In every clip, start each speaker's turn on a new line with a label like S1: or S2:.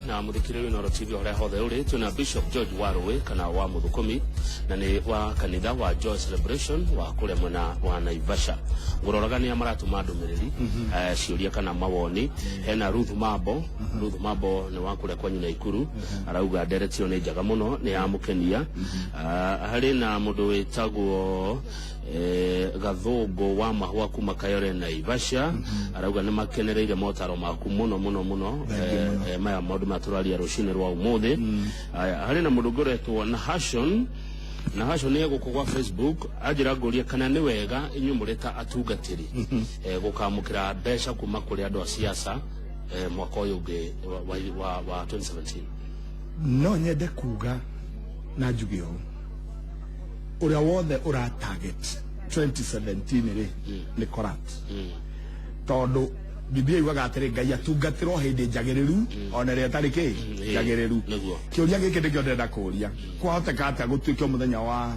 S1: Na muthikiriria Inooro TV horia hothe uri, twina Bishop George Warui kana wa Muthukumi, na ni wa kanitha wa Joy Celebration wa kuria mwena wa Naivasha. Nguroraga ni maratuma ndumiriri, ciuria kana mawoni. Hena Ruth Mambo. Ruth Mambo ni wa kuria kwanyu Naikuru, arauga ndereti ĩyo nĩ njega mũno, nĩ yamũkenia. Harĩ na mũndũ wĩtagwo Gathũngũ wa Mahũa kuma Kayore Naivasha, arauga nĩ makenereire motaro maku mũno mũno mũno.
S2: Thank you mũno.
S1: Maya maũndũ maya tũraria rũcinĩ rwa ũmũthĩ. Aya, harĩ na mũndũ ũngĩ ũretwo Nahashon. Nahashon nĩ egũkũ gwa Facebook, anjĩra ngũrie kana nĩ wega inyuĩ mũrĩ ta atungatĩri gũkamũkĩra mbeca kuma kũrĩ andũ a siasa mwaka ũyũ ũngĩ wa 2017.
S2: No nyende kuga na njuge ũũ, ũrĩa wothe ũra target 2017 rĩ, nĩ corrupt, tondũ Biblia yugaga atĩrĩ, Ngai atungatĩrwo hĩndĩ njagĩrĩru ona ĩrĩa ĩtarĩ kĩ njagĩrĩru. Kĩũria gĩkĩ nĩkĩo ndĩrenda kũũria: kwahoteka atĩa gũtuĩke mũthenya wa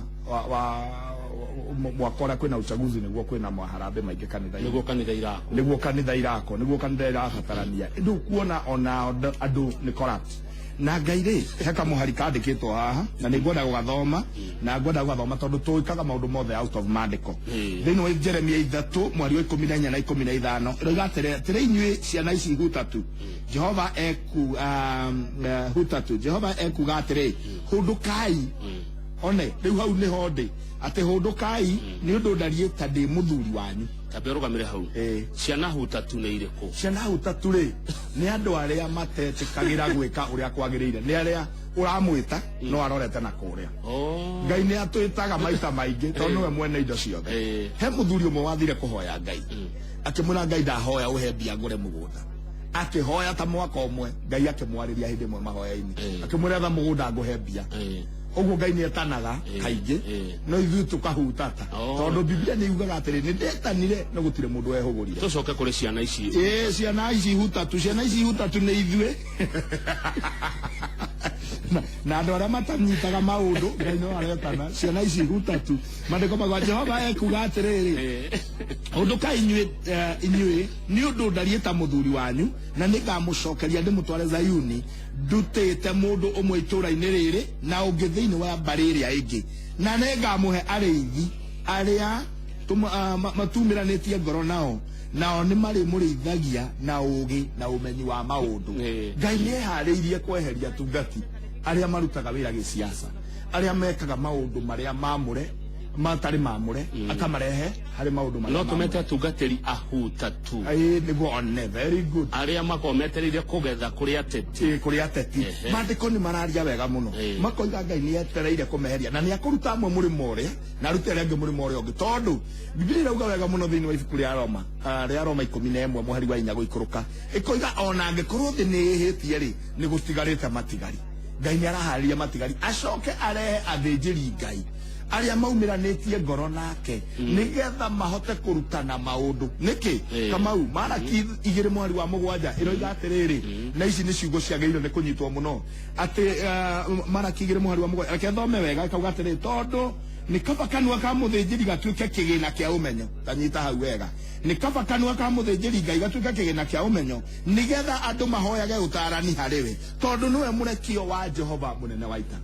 S2: mwaka ũrĩa kwĩna uchaguzi nĩguo kwĩna maharambĩ maingĩ kanitha-inĩ?
S1: Nĩguo kanitha irakwo.
S2: Nĩguo kanitha irakwo, nĩguo kanitha irabatarania. Ĩndĩ ũkuona ona andũ nĩ corrupt. Na Ngai rĩ, he kamũhari kandĩkĩtwo haha na nĩ ngwenda gũgathoma, na ngwenda gũgathoma tondũ tũĩkaga maũndũ mothe out of maandĩko. Thĩinĩ wa Jeremia 3 mweri wa 14 na 15 ĩroiga atĩrĩ, atĩrĩ inyuĩ ciana ici hutatu, Jehova eku hutatu, Jehova ekuga atĩrĩ, hũndũkai. One rĩu hau nĩho ndĩ, atĩ hũndũkai, nĩ ũndũ ndariĩ ta ndĩ mũthuri wanyu.
S1: Tambe ũrũgamĩre hau. Ciana hutatu nĩ irĩkũ?
S2: Ciana hutatu rĩ, nĩ andũ arĩa matetĩkagĩra gwĩka ũrĩa kwagĩrĩire, nĩ arĩa ũramwĩta no arorete na kũrĩa. Ngai nĩ atwĩtaga maita maingĩ tondũ nĩwe mwene indo ciothe. He mũthuri ũmwe wathire kũhoya Ngai, akĩmwĩra, "Ngai, ndahoya ũhe mbia ngũre mũgũnda." Akĩhoya ta mwaka ũmwe, Ngai akĩmwarĩria hĩndĩ ĩmwe mahoya-inĩ, akĩmwĩra, "Etha mũgũnda ngũhe mbia." Ũguo Ngai nĩ etanaga kaingĩ, no ithuĩ tũkahutata, tondũ Biblia nĩ yugaga atĩrĩ, "Nĩ ndetanire no gũtirĩ mũndũ wehũgũrire."
S1: Tũcoke kũrĩ ciana ici.
S2: Ĩĩ, ciana ici hutatu, ciana ici hutatu nĩ ithuĩ na andũ arĩa matanyitaga maũndũ. Ngai no aretana ciana ici hutatu. Maandĩko magwa Jehova ekuga atĩrĩrĩ, "Ũndũka inyuĩ, inyuĩ, nĩ ũndũ ndariĩ ta mũthuri wanyu, na nĩngamũcokeria ndĩmũtware Zayuni, ndutĩte mũndũ ũmwe itũũra-inĩ rĩrĩ na ũngĩ thĩinĩ wa mbarĩ ĩrĩa ĩngĩ, na nĩngamũhe arĩithi arĩa matumĩranĩtie ngoro nao, nao nĩ marĩmũrĩithagia na ũũgĩ na ũmenyi wa maũndũ." Ngai nĩ eharĩirie kweheria atungati arĩa marutaga wĩra gĩciaca, arĩa mekaga maũndũ marĩa mamũre matarĩ mamũre, akamarehe harĩ maũndũ marĩa
S1: No tũmete atungatĩri ahutatu.
S2: Ĩĩ, nĩguo one, very good.
S1: Arĩa makoragwo metereire kũgetha kũrĩ ateti.
S2: Ĩĩ, kũrĩ ateti. Maandĩko nĩ mararia wega mũno, makoiga Ngai nĩ etereire kũmeheria na nĩ akũruta amwe mũrĩmo ũrĩa na arute arĩa angĩ mũrĩmo ũrĩa ũngĩ, tondũ Biblia ĩrauga wega mũno thĩinĩ wa ibuku rĩa Roma, rĩa Roma 11 mũhari wa 4 gũikũrũka, ĩkoiga ona angĩkorwo thĩ nĩ ĩhĩtie rĩ, nĩ gũtigarĩte matigari. Ngai nĩ araharĩria matigari, acoke arehe athĩnjĩri Ngai arĩa maumĩranĩtie ngoro nake, nĩgetha mahote kũrutana maũndũ. Nĩkĩ? Kamau, Maraki 2 mweri wa 7 ĩroiga atĩrĩrĩ, na ici nĩ ciugo ciagĩrĩirwo nĩ kũnyitwo mũno, atĩ Maraki 2 mũhari wa 7, reke thome wega, ĩkauga atĩrĩ, tondũ nĩ kaba kanua ka mũthĩnjĩri gatuĩke kĩgĩna kĩa ũmenyo. Tanyita hau wega: nĩ kaba kanua ka mũthĩnjĩri Ngai gatuĩke kĩgĩna kĩa ũmenyo, nĩgetha andũ mahoyage ũtaarani harĩ we, tondũ nĩwe mũrekio wa Jehova mũnene wa ita.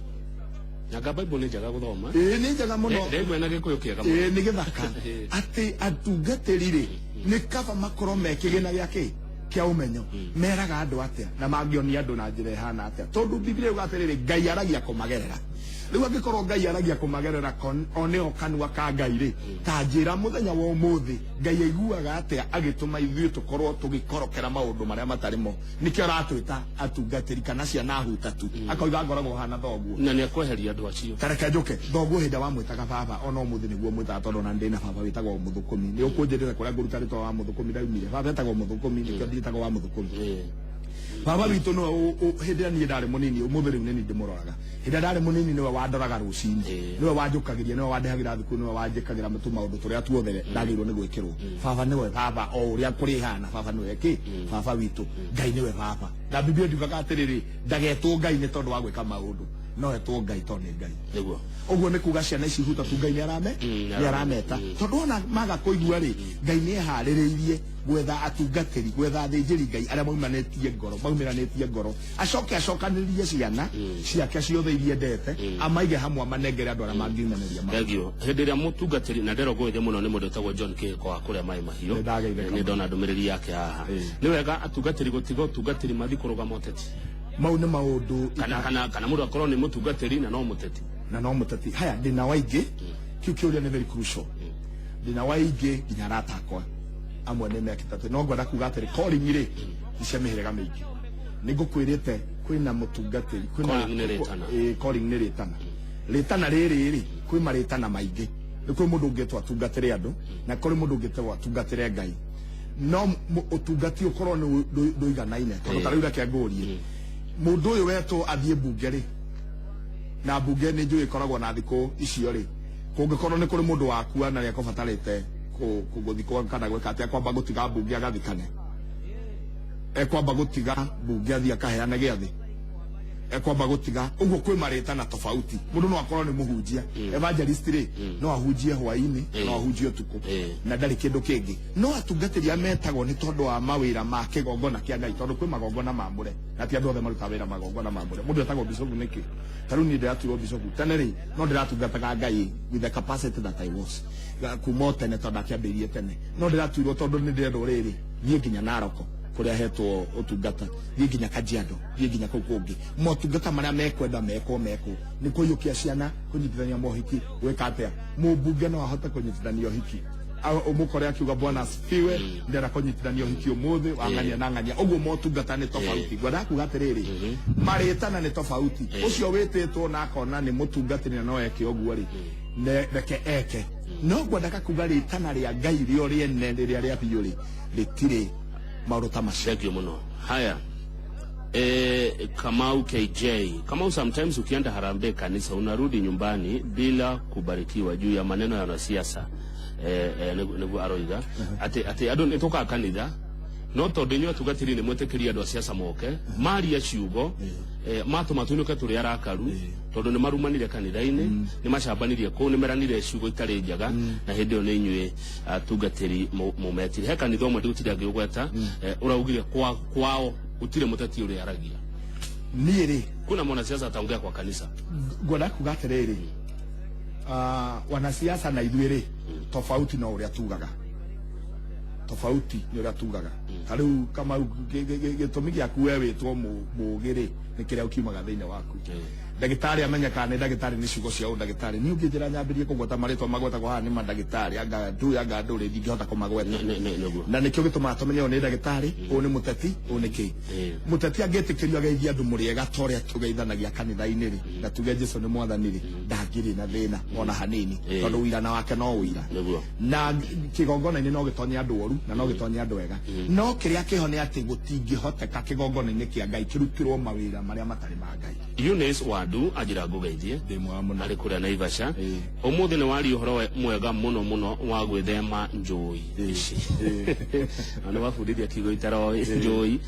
S1: Nanga Bible nĩ njega gũthoma.
S2: Ĩĩ, nĩ njega mũno.
S1: Ndĩmwe na Gĩkũyũ kĩega mũno.
S2: Ĩĩ, nĩ gĩthaka. Atĩ atungatĩri rĩ, nĩ kaba makorwo me kĩgĩna gĩa kĩ kĩa ũmenyo. Meraga andũ atĩa na mangĩonia andũ na njĩra ĩhana atĩa? Tondũ Biblia yuga atĩrĩrĩ, Ngai aragia kũmagerera. Rĩu angĩkorwo Ngai aragia kũmagerera, o nĩo kanua ka Ngai rĩ, ta njĩra, mũthenya wa ũmũthĩ Ngai aiguaga atĩa agĩtũma ithuĩ tũkorwo tũgĩkorokera maũndũ marĩa matarĩ mo? Nĩkĩo aratwĩta atungatĩri kana ciana hutatu, akoiga ngoragwo hana thoguo.
S1: Na nĩ akweheria andũ acio.
S2: Tareke njũke, thoguo hĩndĩ wamwĩtaga baba, ona ũmũthĩ nĩguo mwĩtaga, tondũ ona ndĩ na baba wĩtagwo Mũthũkũmi. Nĩ ũkũnjĩrĩra kũrĩa ngũruta rĩtwa wa Mũthũkũmi ndaumire. Baba etagwo Mũthũkũmi, nĩkĩo ndiĩtagwo wa Mũthũkũmi. Baba witũ nĩwe hĩndĩ ĩrĩa niĩ ndarĩ mũnini, ũmũthĩ rĩu nĩ niĩ ndĩmũroraga, hĩndĩ ĩrĩa ndarĩ mũnini nĩwe wandoraga rũcinĩ, nĩwe wanjũkagĩria, nĩwe wandĩhagĩra thukuru, nĩwe wanjĩkagĩra tũmaũndũ tũrĩa tuothe ndagĩrĩirwo nĩ gwĩkĩrwo. Baba nĩwe baba, o ũrĩa kũrĩhana baba nĩwe kĩ baba witũ. Ngai nĩwe baba, na Biblia ndiugaga atĩrĩrĩ, ndagetwo Ngai nĩ tondũ wa gwĩka maũndũ. No etwo Ngai tondũ nĩ Ngai.
S1: Nĩguo.
S2: Ũguo nĩ kuga ciana ici hutatu Ngai nĩ arame nĩ arameta, tondũ ona maga kũigua rĩ, Ngai nĩ eharĩrĩirie gwetha atungatĩri, gwetha athĩnjĩri Ngai arĩa maumanĩtie ngoro, maumĩranĩtie ngoro, acoke acokanĩrĩrie ciana ciake ciothe iria endete, amaige hamwe, amanengere andũ arĩa mangiumanĩria ma.
S1: Thank you. Hĩndĩ ĩrĩa mũtungatĩri na nderwo ngũgeithie mũno nĩ mũndũ wĩtagwo John Kĩhĩko wa kũrĩa Maĩ Mahiũ.
S2: Nĩ ndageithĩka.
S1: Nĩ ndona ndũmĩrĩri yake haha. Nĩ wega atungatĩri gũtiga ũtungatĩri mathi kũrũgama ũteti?
S2: Mau nĩ maũndũ
S1: Kana mũndũ akorwo nĩ mũtungatĩri na no mũteti?
S2: Na no mũteti. Haya, ndĩna waingĩ kiu kĩũria nĩ very crucial. Ndĩna waingĩ nginya arata akwa amwe nĩ mekĩte atĩ, no ngwenda kuga atĩrĩ, calling rĩ, nĩ cia mĩhĩrĩga mĩingĩ. Nĩ ngũkwĩrĩte kwĩna mũtungatĩri, kwĩna
S1: Calling nĩ rĩtana.
S2: Ĩĩ, calling nĩ rĩtana. Rĩtana rĩrĩ rĩ, kwĩ marĩtana maingĩ. Nĩ kwĩ mũndũ ũngĩtwo atungatĩre andũ, na kũrĩ mũndũ ũngĩtwo atungatĩre Ngai. No ũtungati ũkorwo nĩ ndũiganaine, tondũ ta rĩu reke ngũrie, mũndũ ũyũ wetwo athiĩ mbunge rĩ, na mbunge nĩ njũĩ ĩkoragwo na thikũ icio rĩ, kũngĩkorwo nĩ kũrĩ mũndũ wakua na nĩekũbatarĩte gũthikwo kana gwĩka atĩa, kwamba gũtiga mbunge agathikane, ekwamba gũtiga mbunge athiĩ akaheane gĩathĩ, ekwamba gũtiga ũguo. Kwĩ marĩtana tofauti. Mũndũ no akorwo nĩ mũhunjia, evangelist rĩ, no ahunjie hwaĩ-inĩ, no ahunjie ũtukũ, na ndarĩ kĩndũ kĩngĩ. No atungatĩri arĩa metagwo nĩ tondũ wa mawĩra ma kĩgongona kĩa Ngai, tondũ kwĩ magongona mamũre, na ti andũ othe marutaga wĩra magongona mamũre. Mũndũ etagwo bishopu nĩkĩ? Ta rĩu niĩ ndĩratuirwo bishopu tene rĩ, no ndĩratungataga Ngai with the capacity that I was kuma o tene, tondũ ndakĩambĩrĩirie tene, no ndĩratuirwo tondũ nĩ ndĩrendwo rĩrĩ, thiĩ nginya Naroko kũrĩa hetwo ũtungata, thiĩ nginya Kajiado, thiĩ nginya kũu kũngĩ, motungata marĩa mekwenda mekwo mekwo, nĩ kũiyũkia ciana, kũnyitithania mohiki, gwĩka atĩa. Mũmbunge no ahote kũnyitithania ũhiki, ũmũkore akiuga, "Bwana asifiwe, ndĩrenda kũnyitithania ũhiki ũmũthĩ wa ng'ania na ng'ania." Ũguo motungata nĩ tofauti. Ngwendaga kuga atĩrĩrĩ, marĩtana nĩ tofauti. Ũcio wĩtĩtwo na akona nĩ mũtungatĩri na no eke ũguo rĩ, reke eke. No ngwendaga kuga rĩtana rĩa Ngai rĩo rĩene rĩrĩa rĩa biũ rĩ, rĩtirĩ maũndũ ta macio.
S1: Thank you muno. Haya. Kamau KJ. Kamau, sometimes ukienda harambee kanisa unarudi nyumbani bila kubarikiwa juu ya maneno ya wanasiasa. Niguo aroiga ati andu nĩ tũkaga kanitha, no tondũ inyuĩ atungatĩri nĩ mwĩtĩkĩria andũ a siasa moke maria ciugo, matũma tuinũke tũrĩ arakaru, tondũ nĩ marumanire kanitha-inĩ, nĩ macambanirie kũu, nĩ meranire ciugo itarĩ njega, na hĩndĩ ĩyo nĩ inyuĩ atungatĩri mũmetire. He kanitha ũmwe ndigũtinda ngĩũgweta, ũraugire kwao gũtirĩ mũteti ũrĩa aragia.
S2: Niĩ rĩ,
S1: Kuna mwanasiasa ataongea kwa kanisa?
S2: Ngwenda kuga atĩrĩrĩ, wanasiasa na ithuĩ rĩ, tofauti no ũrĩa tugaga, tofauti nĩ ũrĩa tugaga. Ta rĩu Kamau, gĩtũmi gĩaku we wĩtwo mũũgĩ rĩ, nĩ kĩrĩa ũkiumaga thĩinĩ waku. Ndagĩtarĩ amenyekaga nĩ ndagĩtarĩ nĩ ciugo cia ũndagĩtarĩ. Niĩ ũngĩnjĩra nyambĩrie kũgweta marĩtwa magwetagwo haha nĩ mandagĩtarĩ, anga ndũĩ anga ndũrĩ, ndingĩhota kũmagweta.
S1: Nĩguo.
S2: Na nĩkĩo gĩtũmaga tũmenye ũyũ nĩ ndagĩtarĩ, ũyũ nĩ mũteti, ũyũ nĩ kĩ. Mũteti angĩtĩkĩrio ageithia andũ mũrĩega ta ũrĩa tũgeithanagia kanitha-inĩ rĩ, na tuge Jesu nĩ mwathani rĩ, ndangĩrĩ na thĩna ona hanini, tondũ ũirana wake no ũira. Na kĩgongona-inĩ no gĩtonye andũ oru na no gĩtonye andũ ega, no kĩrĩa kĩho nĩ atĩ gũtingĩhoteka kĩgongona-inĩ kĩa Ngai kĩrutĩrwo mawĩra marĩa matarĩ ma Ngai.
S1: Eunice Wadu anjĩra ngũgeithie.
S2: Ndĩ mwega mũno.
S1: Arĩ kũrĩa Naivasha. Ũmũthĩ nĩ waria ũhoro mwega mũno mũno wa gwĩthema njũi ici, na nĩ wabundithia kiugo itaroĩ, njũi.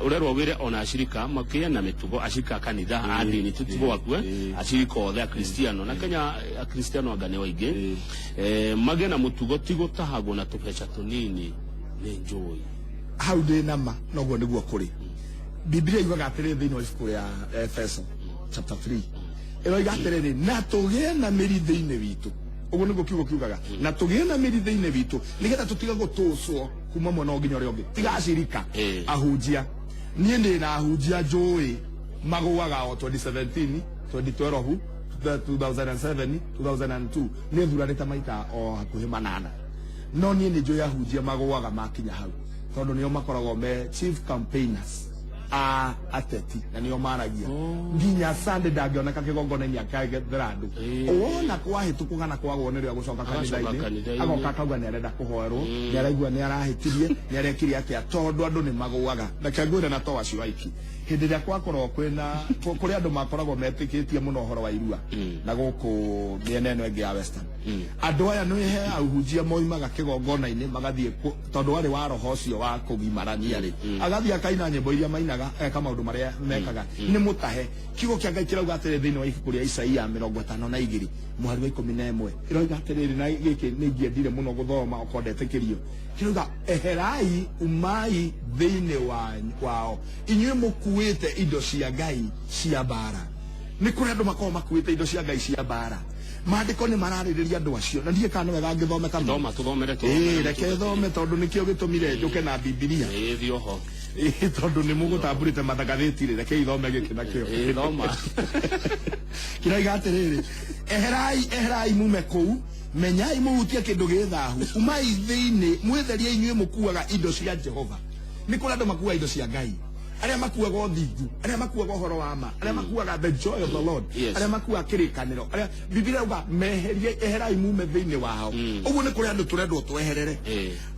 S1: Ũrerwo wĩre ona ashirika makĩe na mĩtugo, ashirika a kanitha a ndini tutigwakue, ashirika othe akristiano na Kenya, akristiano anga nĩ aingĩ, magĩe na mũtugo ti gũtahagwo na tũbeca tũnini nĩ njũi.
S2: Hau ndĩ nama noguo nĩguo kũrĩ. Biblia yugaga atĩrĩ thĩinĩ wa ibuku rĩa Efeso chapter 3, ĩroiga atĩrĩrĩ, na tũgĩe na mĩri thĩinĩ witũ. Ũguo nĩguo kiugo kiugaga, na tũgĩe na mĩri thĩinĩ witũ, nĩgetha tũtige gũtũcwo kuma mwena ũngĩ nginya ũrĩa ũngĩ. Tiga acirika, ahunjia. Niĩ ndĩ na ahunjia njũĩ magũaga o 2017, 2012, 2007, 2002. Niĩ thuranĩte maita o hakuhĩ manana, no niĩ nĩ njũĩ ahunjia magũaga makinya hau, tondũ nĩo makoragwo me chief campaigners a ateti, na nĩo maragia nginya Sunday ndangĩoneka kĩgongona-inĩ akagethera andũ. Wona kwahĩtũkwo kana kwagwo nĩrĩo agũcoka
S1: Agacoka
S2: kanitha-inĩ,
S1: kanitha-inĩ.
S2: Agoka akauga nĩ arenda kũhoerwo, nĩ araigua nĩ arahĩtirie, nĩ arekire atĩa, tondũ andũ nĩ magũaga. Reke ngwĩre, na to acio aiki. Hĩndĩ ĩrĩa kwakorwo kwĩna kũrĩ andũ makoragwo metĩkĩtie mũno ũhoro wa irua na gũkũ mĩena ĩno ĩngĩ ya Western, andũ aya nĩ he ahunjia moimaga kĩgongona-inĩ magathiĩ tondũ warĩ wa roho ũcio wa kũgimarania rĩ, agathiĩ akaina nyĩmbo iria mainaga, eka maũndũ marĩa mekaga nĩ mũtahe. Kiugo kĩa Ngai kĩrauga atĩrĩ thĩinĩ wa ibuku rĩa Isaia 52 mũhari wa 11, ĩroiga atĩrĩrĩ, na gĩkĩ nĩ ingĩendire mũno gũthoma okorwo ndetĩkĩrio, kĩrauga eherai umai thĩinĩ wao inyuĩ mũkuĩte indo cia Ngai cia mbara. Nĩ kũrĩ andũ makoragwo makuĩte indo cia Ngai cia mbara. Maandĩko nĩ mararĩrĩria andũ acio, na ndiĩ kana nĩ wega ngĩthome kana
S1: Thoma, tũthomere, tũthomere.
S2: Reke thome tondũ nĩkĩo gĩtũmire njũke na Bibilia.
S1: Ĩĩ, thiĩ oho.
S2: Ĩĩ, tondũ nĩ mũgũtambũrĩte mathagathĩti rĩ, reke ithome gĩkĩ nakĩo.
S1: Ĩĩ, thoma.
S2: Kĩroiga atĩrĩrĩ, eherai eherai mume kũu, menyai mũhutie kĩndũ gĩ thahu, umai thĩinĩ mwĩtherie inyuĩ mũkuaga indo cia Jehova. Nĩ kũrĩ andũ makuaga indo cia Ngai, arĩa makuaga ũthingu, arĩa makuaga ũhoro wa ma, arĩa makuaga the joy of the Lord, arĩa makuaga kĩrĩkanĩro, arĩa Bibilia yauga meherie, eherai mume thĩinĩ wao. Ũguo nĩ kũrĩ andũ tũrendwo tweherere.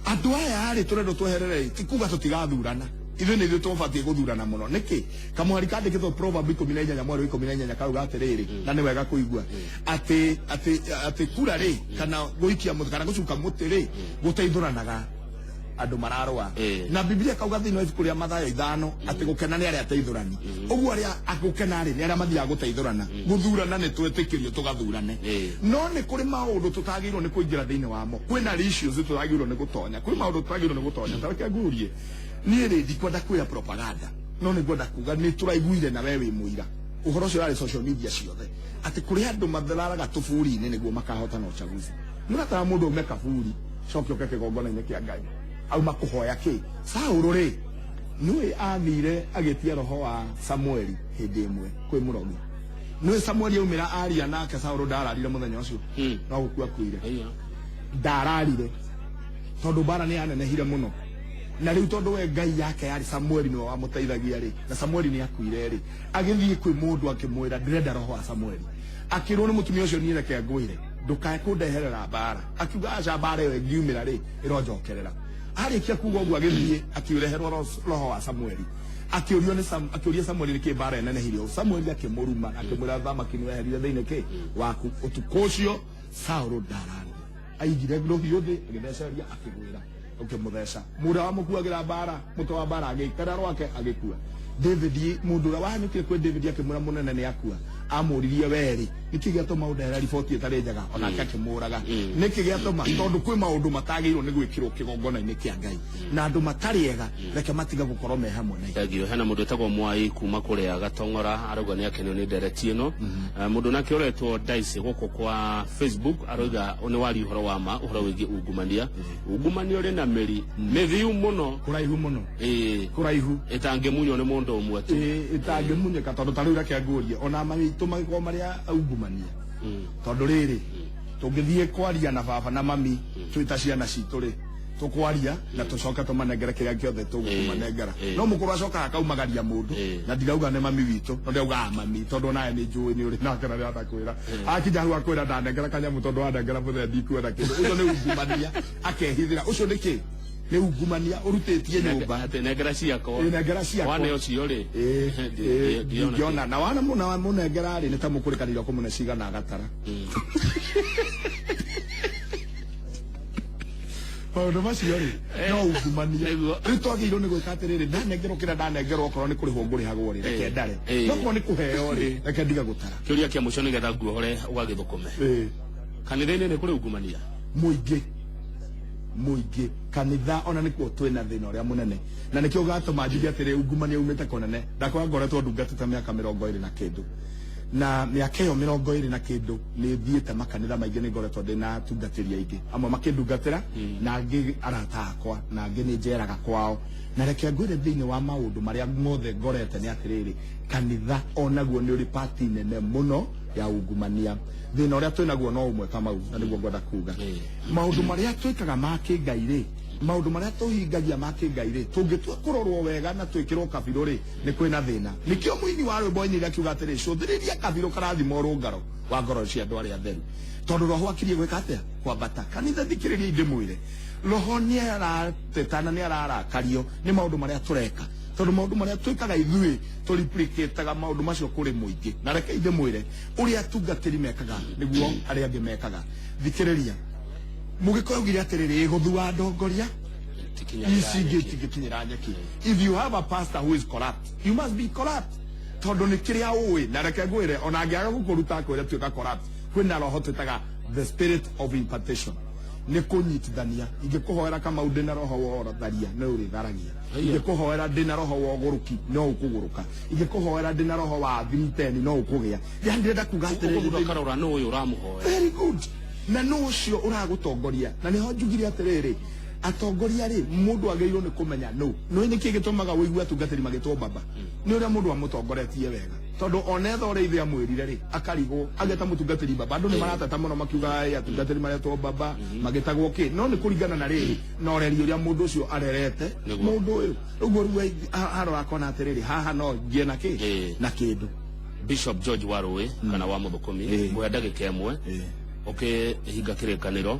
S2: Andũ aya rĩ, tũrendwo tweherere ti kuga tũtigathurana, ithuĩ nĩ ithuĩ tũbatiĩ gũthurana mũno. Nĩkĩ kamũhari kandĩkĩtwo Proverb 18 mweri wa 18 kauga atĩrĩrĩ, na nĩ wega kũigua atĩ atĩ atĩ kura rĩ, kana gũikia mũtĩ kana gũcuka mũtĩ rĩ, gũteithũranaga andũ mararũa. Na Bibilia kauga thĩinĩ wa ibuku rĩa Mathayo 5 atĩ gũkena nĩ arĩa ateithũrani. Ũguo arĩa agũkena rĩ, nĩ arĩa mathiaga gũteithũrana. Gũthurana nĩ twĩtĩkĩrio tũgathurane, no nĩ kũrĩ maũndũ tũtagĩrĩirwo nĩ kũingĩra thĩinĩ wamo. Kwĩna issues tũtagĩrĩirwo nĩ gũtonya, kwĩ maũndũ tũtagĩrĩirwo nĩ gũtonya. Ta reke ngurie, niĩ rĩ, ndikwenda kwĩra propaganda, no nĩ ngwenda kuga nĩ tũraiguire na we wĩ mũira ũhoro ũcio ũrarĩ social media ciothe atĩ kũrĩ andũ mathararaga tũburi-inĩ nĩguo makahotana uchaguzi. Nĩ ũratara mũndũ aume kaburi coke oke kĩgongona-inĩ kĩa Ngai auma kũhoya kĩ. Saũlũ rĩ, nĩũĩ athire agĩtia roho wa Samueli hĩndĩ ĩmwe kwĩ mũrogi. Nĩũĩ Samueli aumĩra aria nake, Saũlũ ndararire mũthenya ũcio, no gũkua akuire. Ndararire tondũ mbara nĩ yanenehire mũno, na rĩu tondũ we Ngai yake yarĩ Samueli nĩwe wamũteithagia rĩ, na Samueli nĩ akuire rĩ, agĩthiĩ kwĩ mũndũ akĩmwĩra ndĩrenda roho wa Samueli. Akĩrwo nĩ mũtumia ũcio, niĩ reke ngwĩre, ndũkae kũndeherera mbara. Akiuga aca, mbara ĩyo ĩngiumĩra rĩ, ĩronjokerera. Arĩkia kuga ũguo agĩthiĩ akĩreherwo roho wa Samueli. Akĩũrio nĩ Sam, akĩũria Samueli nĩkĩ mbara ĩnenehire ũũ. Samueli akĩmũruma akĩmwĩra thamaki nĩ weherire thĩinĩ kĩ waku. Ũtukũ ũcio Saũlũ ndararire, aigire rũhiũ thĩ agĩtheceria akĩgwĩra ũkĩmũtheca. Mũndũ wamũkuagĩra mbara, mũtwe wa mbara agĩikara rwake agĩkua. David, mũndũ ũrĩa wahanyũkire kwĩ David akĩmwĩra mũnene nĩ akua, amũririe werĩ nĩkĩ gĩatũma ũndehera riboti ĩtarĩ njega, onake akĩmũraga. Nĩkĩ gĩatũma? Tondũ kwĩ maũndũ matagĩrĩirwo nĩ gwĩkĩrwo kĩgongona-inĩ kĩa Ngai, na andũ matarĩ ega reke matige gũkorwo me hamwe na ithuĩ.
S1: Thank you. Hena mũndũ wĩtagwo Mwai kuma kũrĩa Gatong'ora arauga nĩ akenio nĩ ndereti ĩno. Mũndũ nake ũretwo Daisy gũkũ kwa Facebook arauga nĩ waria ũhoro wa ma, ũhoro wĩgiĩ ungumania. Ungumania ũrĩ na mĩri mĩthiu mũno,
S2: kũraihu mũno, kũraihu,
S1: ĩtangĩmunywo nĩ mũndũ ũmwe tu,
S2: ĩtangĩmunyĩka. Tondũ ta rĩu reke ngũrie, ona maitũ magĩkorwo marĩa aungumania, tondũ rĩrĩ tũngĩthiĩ kwaria na baba na mami twĩ ta ciana citũ rĩ, tũkwaria na tũcoke tũmanengere kĩrĩa kĩothe tũgũkũmanengera, no mũkũrũ acokaga akaumagaria mũndũ. Na ndirauga nĩ mami witũ, no ndĩrauga mami tondũ onawe nĩ njũĩ nĩ ũrĩ nake na nĩatakwĩra akinya hau akwĩra ndanengera kanyamũ tondũ wanengera mũthee ndikuona kĩndũ. Ũcio nĩ ungumania akehithĩra. Ũcio nĩ kĩ? Nĩ ungumania ũrutĩtie nyũmba.
S1: Atĩ nengera ciakwa.
S2: Nengera ciakwa.
S1: Wane ũcio rĩ,
S2: ndingĩona na wana mũnengera rĩ, nĩ ta mũkũrĩkanĩire kũmũne cigana agatara maũndũ macio rĩ, no ungumania. Rĩu twagĩrĩirwo nĩ gwĩka atĩrĩrĩ, ndanengerwo kĩrĩa ndanengerwo, okorwo nĩ kũrĩhwo ngũrĩhagwo rĩ, reke ndare, no okorwo nĩ kũheo rĩ, reke ndige gũtara.
S1: Kĩũria kĩa mũico nĩgetha nguohore ũgagĩthũkũme. Kanitha-inĩ nĩ kũrĩ ungumania?
S2: Mũingĩ mũingĩ. Kanitha ona nĩkuo twĩna thĩna ũrĩa mũnene, na nĩkĩo gatũma njuge atĩrĩ ungumania umĩte kũnene. Ndakora ngoretwo ndungatĩte mĩaka 20 na kĩndũ, na mĩaka ĩyo 20 na kĩndũ nĩ thiĩte makanitha maingĩ, nĩ ngoretwo ndĩ na atungatĩri aingĩ, amwe makĩndungatĩra na angĩ arata akwa na angĩ nĩ njeraga kwao. Na reke ngwĩre, thĩinĩ wa maũndũ marĩa mothe ngorete nĩ atĩrĩrĩ, kanitha onaguo nĩ ũrĩ pati nene mũno ya ungumania. Thĩna ũrĩa twĩnaguo no ũmwe, Kamau, na nĩguo ngwenda kuga, maũndũ marĩa twĩkaga ma kĩngai rĩ, maũndũ marĩa tũhingagia ma kĩngai rĩ, tũngĩtua kũrorwo wega na twĩkĩrwo kabirũ rĩ, nĩ kwĩna thĩna. Nĩkĩo mũini wa rwĩmbo ainire akiuga atĩrĩ, cũthĩrĩria kabirũ karathima ũrũngaro wa ngoro cia andũ arĩa atheru, tondũ roho akirie gwĩka atĩa? Kwambata kanitha. Thikĩrĩria ndĩmwĩre, roho nĩ aratetana, nĩ ararakario nĩ maũndũ marĩa tũreka. Tondũ maũndũ marĩa twĩkaga ithuĩ tũriplikĩtaga maũndũ macio kũrĩ mũingĩ. Na reke ndĩmwĩre ũrĩa atungatĩri mekaga nĩguo arĩa angĩ mekaga. Thikĩrĩria, Mũgĩkũyũ augire atĩrĩrĩ, gũthua ndongoria ici ingĩ itingĩkinyĩra nyeki. If you have a pastor who is corrupt, you must be corrupt, tondũ nĩ kĩrĩa ũĩ. Na reke ngwĩre, ona angĩaga gũkũruta akwĩre tuĩka corrupt, kwĩna roho twĩtaga the spirit of impartation, nĩ kũnyitithania. Ingĩkũhoera Kamau ndĩna roho wa ũtharia, no ũrĩtharagia. Ingĩkũhoera ndĩna roho wa ũgũrũki, no ũkũgũrũka. Ingĩkũhoera ndĩna roho wa 310, no ũkũgĩa. Yani ndĩrenda kuga
S1: ũguo mũndũ
S2: atĩrĩrĩ,
S1: akarora nũ ũyũ ũramũhoera.
S2: Very good. Na nũ ũcio ũragũtongoria? Na nĩho njugire atĩrĩrĩ, atongoria rĩ, mũndũ agĩrĩirwo nĩ kũmenya nũ. Nĩ nĩkĩ gĩtũmaga ũigue atungatĩri magĩtwo baba? Nĩ ũrĩa mũndũ amũtongoretie wega, tondũ ona etha ũrĩa ithe amwĩrire rĩ, akarigwo ageta mũtungatĩri baba. Andũ nĩ marateta mũno makiuga, "Ĩ, atungatĩri maretwo baba, magĩtagwo kĩ?" No nĩ kũringana na rĩrĩ na ũreri ũrĩa mũndũ ũcio arerete.
S1: Nĩguo.
S2: Mũndũ ũyũ ũguo rĩu arora akona atĩrĩrĩ, haha no ngie na kĩ na kĩndũ.
S1: Bishop George Warũĩ kana wa Mũthũkũmi, ngũhe ndagĩka 1 ũkĩhinga kĩrĩkanĩro,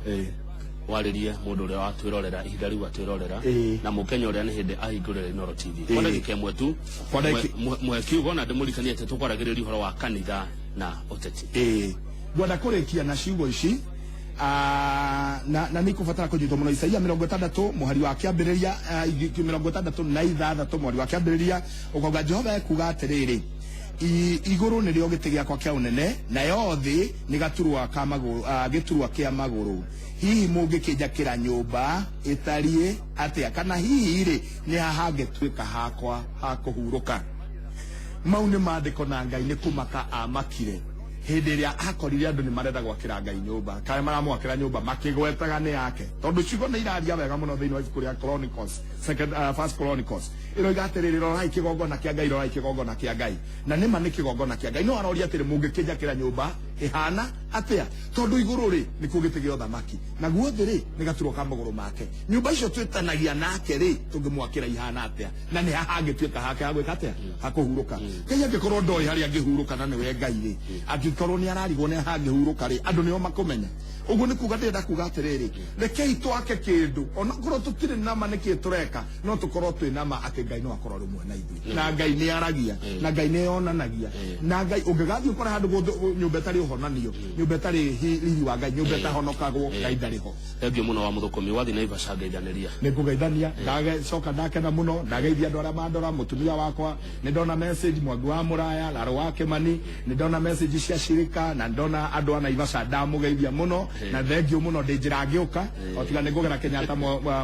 S1: warĩrie mũndũ ũrĩa watwĩrorera ihinda rĩu atwĩrorera na mũkenya ũrĩa nĩ hĩndĩ ahingũrĩra Inooro TV. Kwa ndagĩka 1 tu.
S2: Kwa ndagĩka-
S1: Mũhe kiugo na ndĩmũririkanie atĩ tũkwaragĩrĩria ũhoro wa kanitha na ũteti.
S2: Ĩĩ, ngwenda kũrĩkia na ciugo ici. Na nĩ ikũbatara kũnyitwo mũno. Isaia 60 mũhari wa kĩambĩrĩria, 66 mũhari wa kĩambĩrĩria, ũkauga Jehova ekuga atĩrĩrĩ, "Igũrũ nĩrĩo gĩtĩ gĩakwa kĩa ũnene, nayo thĩ nĩ gaturwa ka magũrũ, gĩturwa kĩa magũrũ. Hihi mũngĩkĩnjakĩra nyũmba ĩtariĩ atĩa? Kana hihi rĩ, nĩ ha hangĩtuĩka hakwa ha kũhurũka?" Mau nĩ maandĩko, na Ngai nĩ kũmaka amakire hĩndĩ ĩrĩa akorire andũ nĩ marenda gwakĩra Ngai nyũmba, kana maramwakĩra nyũmba makĩgwetaga nĩ yake, tondũ ciugo nĩ iraria wega mũno thĩinĩ wa ibuku rĩa Chronicles, second, First Chronicles, ĩroiga atĩrĩrĩ, "Rorai kĩgongona kĩa Ngai, rorai kĩgongona kĩa Ngai." Na nĩma nĩ kĩgongona kĩa Ngai, no aroria atĩrĩ, mũngĩkĩnjakĩra nyũmba ĩhana atĩa? Tondũ igũrũ rĩ, nĩkuo gĩtĩ gĩa ũthamaki, naguo thĩ rĩ, nĩ gaturwa ka magũrũ make. Nyũmba icio twĩtanagia nake rĩ, tũngĩmwakĩra ihana atĩa? Na nĩ haha hangĩtuĩka hake ha gwĩka atĩa, ha kũhurũka? Ngai angĩkorwo ndoĩ harĩa angĩhurũka, na nĩwe Ngai rĩ, angĩkorwo nĩ ararigwo nĩ hangĩhurũka rĩ, andũ nĩo makũmenya. Ũguo nĩ kuga ndĩrenda kuga atĩrĩrĩ, rekei twake kĩndũ onakorwo tũtirĩ nama nĩkĩ tũreka, no tũkorwo twĩ nama atĩ Ngai no akorwo rĩmwe na ithuĩ. Na Ngai nĩ aragia, na Ngai nĩ yonanagia, na Ngai ũngĩgathiĩ ũkore handũ nyũmba ĩtarĩ ũhonanio, nyũmba ĩtarĩ riri wa Ngai, nyũmba ĩtahonokagwo, Ngai ndarĩ ho.
S1: Thengiũ mũno wa Mũthũkũmi. Wathiĩ Naivasha, ngeithanĩria.
S2: Nĩ ngũgeithania. Ndacoka ndakena mũno, ndageithia andũ arĩa mandora, mũtumia wakwa nĩ ndona message, Mwangi wa Mũraya, Laro wa Kĩmani, nĩ ndona message cia shirika, na ndona andũ a Naivasha, ndamũgeithia mũno na thengiũ mũno. Ndĩ njĩra ngĩũka, o tiga nĩ ngũgera Kenyatta,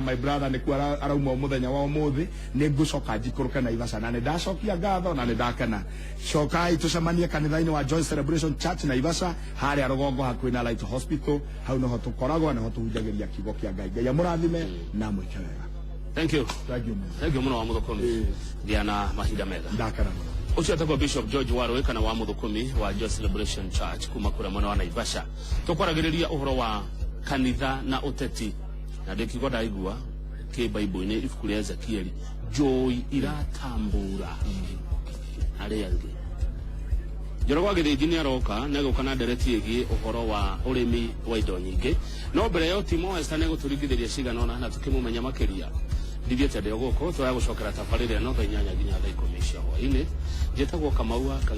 S2: my brother nĩkuo arauma mũthenya wa ũmũthĩ, nĩ ngũcoka njikũrũke Naivasha, na nĩ ndacokia ngatho na nĩ ndakena. Cokai tũcemanie kanitha-inĩ wa Joy Celebration Church Naivasha, harĩa rũgongo hakuhĩ na Light Hospital. Hau noho tũkoragwo, noho tũhunjagĩria kiugo kĩa Ngai. Ngai amũrathime na mwĩke wega.
S1: Thank you.
S2: Thank you mũno.
S1: Thengiũ mũno wa Mũthũkũmi, gĩa na mahinda mega.
S2: Ndakena mũno.
S1: Ũcio etagwo Bishop George Warũĩ kana wa Mũthũkũmi wa Joy Celebration Church kuma kũrĩa mwena wa Naivasha. Tũkwaragĩrĩria ũhoro wa kanitha na ũteti, na ndĩkiugo ndaigua kĩ Bible-inĩ, ibuku rĩa Ezekieli, njũi iratambura arĩa angĩ. Njorogo wa Gĩthĩnji nĩ aroka, nĩ agũka na ndereti ĩgiĩ ũhoro wa ũrĩmi wa indo nyingĩ, no mbere ya Timo Esther nĩ egũtũringithĩria cigana ũna na tũkĩmũmenya makĩria. Ndithiĩte ndĩ o gũkũ, tũragũcokera tabarĩra ĩno thaa 8 nginya thaa 10 cia hwaĩ-inĩ. Njĩtagwo Kamau wa Kang'ethe.